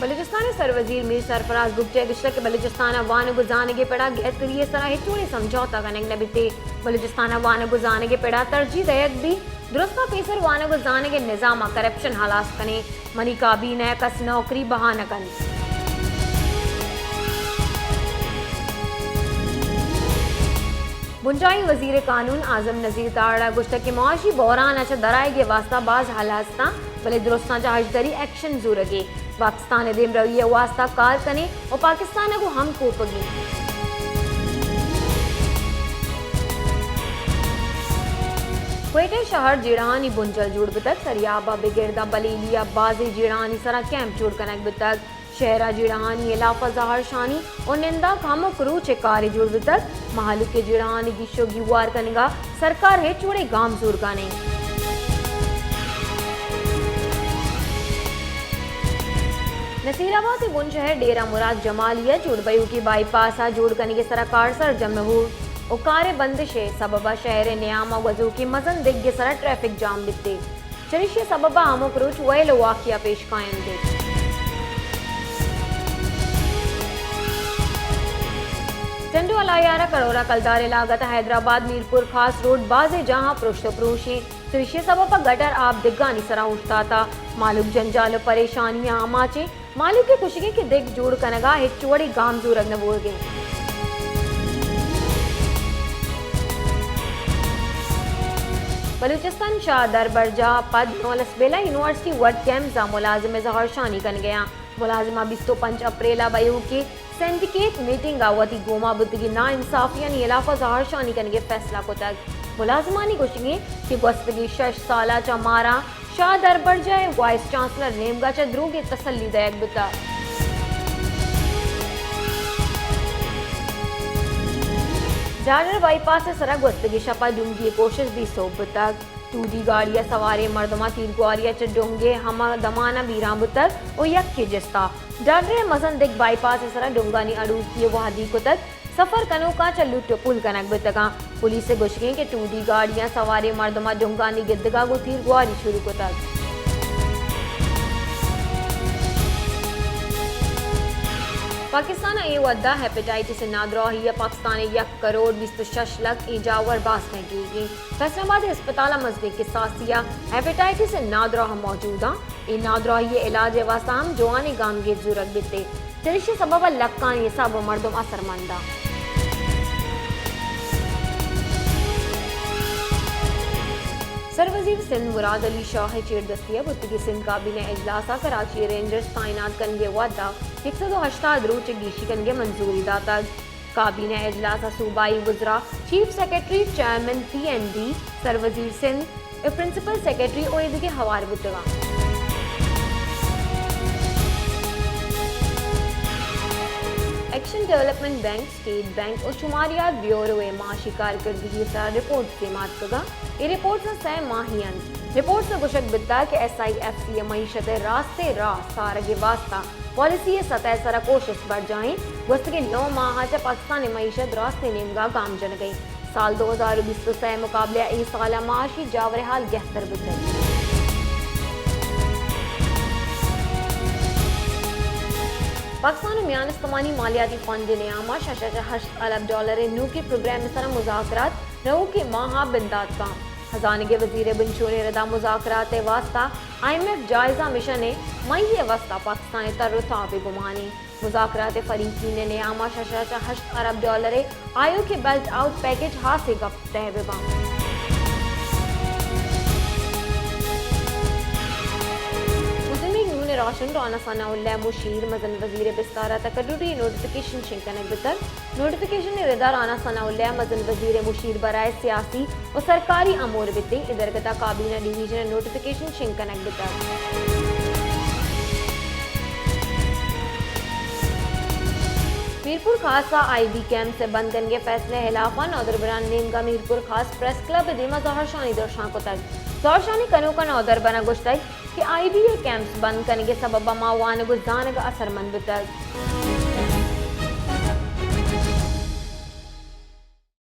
بلوچستان ءِ سروزیر میر سرفراز بگٹی ءَ گوشتگ کہ بلوچستان ءَ وانگ ءُ زانگ ءِ پڑ ءَ گہتری ءِ سرا ہچ وڑیں سمجھوتہ کنگ نہ بیت ءُ بلوچستان ءَ وانگ ءُ زانگ ءِ پڑ ءَ ترجیح دئیگ بیت۔ درستاں پیسر وانگ ءُ زانگ ءِ نظام ءَ کرپشن ہلاس کنیں، منی کابینہ ءَ کس نوکری بہا نہ کنت۔ بنجاہی وزیر قانون اعظم نذیر تارڑ ءَ گوشتگ کہ معاشی بحران ءَ چہ درآیگ ءِ واستہ باز حل ہستاں، بلے درستاں چہ ہژدری ایکشن زورگی۔ پاکستان ءِ دیمروی ءِ واستہ کار کنیں ءُ پاکستان ءَ گوں ہم کوپگی۔ کوئٹہ شہر جیڑہانی بنجل جوڑ بوتگ، سریاب ءَ بگر داں بلیلی ءَ بازیں جیڑہانی سرا کیمپ جوڑ کنگ بوتگ۔ شہر ءَ جیڑہانی حلاف ءَ زہرشانی ءُ ننداک ہمک روچ ءِ کارے جوڑ بوتگ۔ مہلوک ءِ جیڑہانی گیش ءُ گیوار کنگ ءَ سرکار ہچ وڑیں گام زورگ ءَ نہ انت۔ نصیر آباد ءِ بنشہر ڈیرہ مراد جمالی ءَ جوڑ بئیوکیں بائی پاس ءِ جوڑ کنگ ءِ سرا کار سرجم نہ بوت ءُ کار ءِ بندش ءِ سبب ءَ شہر ءِ نیام ءَ گوزوکیں مزن دگ ءِ سرا ٹریفک جام بیت۔ چریشی ءِ سبب ءَ ہمک روچ ویل ءُ واقعہ پیش کاینت۔ ٹنڈو الہیار ءَ کڑورہ کلدار ءِ لاگت ءَ حیدرآباد میرپور خاص روڈ بازیں جاہاں پرشت ءُ پروشیں۔ چریشی ءِ سبب ءَ گٹر آپ دگانی سرا اوشتاتگ۔ مہلوک جنجال ءُ پریشانی ءَ آماچ انت۔ مہلوک ءِ گوشگ انت کہ دگ جوڑ کنگ ءَ ہچ وڑیں گام زورگ نہ بوگ ءَ انت۔ بلوچستان شاہ دربرجاہ ءَ پد نو لسبیلہ یونیورسٹی وڈ کیمز ءَ ملازم ءِ زہرشانی کنگ ءَ انت۔ ملازم ءَ بیست ءُ پنچ اپریل ءَ بئیوکیں سینڈیکیٹ میٹنگ ءَ وتی گوما بوتگیں ناانصافیانی حلاف ءَ زہرشانی کنگ ءِ فیصلہ کتگ۔ ملازمانی گوشگ انت کہ گوستگیں شش سال ءَ چہ مارا شاہ دربرجاہ ءِ وائس چانسلر ءِ نیمگ ءَ چہ دروگیں تسلی دئیگ بوتگ۔ ڈالر بائی پاس ءِ سرا گوستگیں شپ ءَ ڈونگی ءِ کوشش بے سوب بوتگ۔ ٹو ڈی گاڑی ءَ سواریں مردماں تیرگواری ءَ چہ ڈونگ ءِ ہما دمان ءَ بیران بوتگ ءُ یکے جست ءَ۔ ڈالر ءِ مزن دگ بائی پاس ءِ سرا ڈونگانی اڑوکی ءِ وہدی کتگ۔ سفر کنوکاں چہ لٹ ءُ پول کنگ بوتگ انت۔ پولیس ءِ گوشگ انت کہ ٹو ڈی گاڑیاں سواریں مردماں ڈونگانی گدگ ءَ گوں تیرگواری شروع کتگ۔ پاکستان ءَ اے وھد ءَ ہیپیٹائٹس ءِ نادراہی ءَ پاکستان ءِ یک کروڑ بیست ءُ شش لکھ ایں جاور باز مہنگیگ انت۔ فیصل آباد ءِ ہسپتال ءِ مزنیں کساسی ءَ ہیپیٹائٹس ءِ نادراہ موجود انت۔ اے نادراہی ءِ علاج ءِ واستہ ہم جوانیں گامگیج زورگ بیت۔ چریشی ءِ سبب ءَ لکانی حساب ءَ مردم اثرمند انت۔ سروزیر سندھ مراد علی شاہ ءِ چیردستی ءَ بوتگیں سندھ کابینہ اجلاس ءَ کراچی ءِ رینجرز تعینات کنگ ءِ وھد ءَ یک سد ءُ ہشتاد روچ ءِ گیشی کنگ ءِ منظوری داتگ۔ کابینہ اجلاس ءَ صوبائی وزراء، chief secretary, chairman P and D, سروزیر سندھ ءُ پرنسپل سیکرٹری ءُ ایدگہ ہوار بوتگ انت۔ Action development bank, state bank ءُ شماریات بیورو ءِ معاشی کارکردگی ءِ سرا رپورٹس دیما اتکگ انت۔ اے رپورٹس سئے ماہی انت۔ رپورٹس ءَ گوشگ بیتگ کہ ایس آئی ایف سی ءِ معیشت ءِ راستیں راہ سارگ ءِ واستہ پالیسی ءِ سطح ءِ سرا کوشست برجاہ انت۔ گوستگیں نو ماہ ءَ چہ پاکستان ءِ معیشت راستیں نیمگ ءَ گام جنگ ءَ انت۔ سال دو ہزار ءُ بیست ءُ سئے ءِ مقابلہ ءَ اے سال ءَ معاشی جاور ءِ حال گہتر بوتگ۔ پاکستان ءِ میان استمانی مالیاتی فنڈ ءِ نیام ءَ شش ءَ چہ ہشت ارب ڈالر ءِ نوکیں پروگرام ءِ سرا مذاکرات رؤکیں ماہ ءَ بندات باں۔ ہزانگ ءِ وزیر ءِ بنشون ءِ ردا مذاکرات ءِ واستہ آئی ایم ایف جائزہ مشن ءِ مئی ءِ واستہ پاکستان ءِ تر ءُ تاب ءِ گمان انت۔ مذاکرات ءِ فریقین ءِ نیام ءَ شش ءَ چہ ہشت ارب ڈالر ءِ آیوکیں بیلٹ آؤٹ پیکج ہاسیں گپ طے بہ باں۔ مسلم لیگ نون ءِ راہشون رانا ثناء اللہ مشیر مزن وزیر ءِ بستار ءَ تکڈوری ءِ نوٹیفکیشن شنگ کنگ بوتگ۔ نوٹیفکیشن ءِ ردا رانا ثناء اللہ مزن وزیر ءِ مشیر برائے سیاسی ءُ سرکاری امور بیتیں۔ اے درگت ءَ کابینہ ڈویژن ءِ نوٹیفکیشن شنگ کنگ بوتگ۔ میرپور خاص ءَ آئی بی کیمپس ءِ بند کنگ ءِ فیصلہ ءِ ہلاف ءَ نودربرانی نیمگ ءَ میرپور خاص پریس کلب ءِ دیما زہرشانی درشان کتگ۔ زہرشانی کنوکاں نودربراں گوشتگ کہ آئی بی ءِ کیمپس بند کنگ ءِ سبب ءَ ما وانگ ءُ زانگ ءَ اثرمند بوتگ۔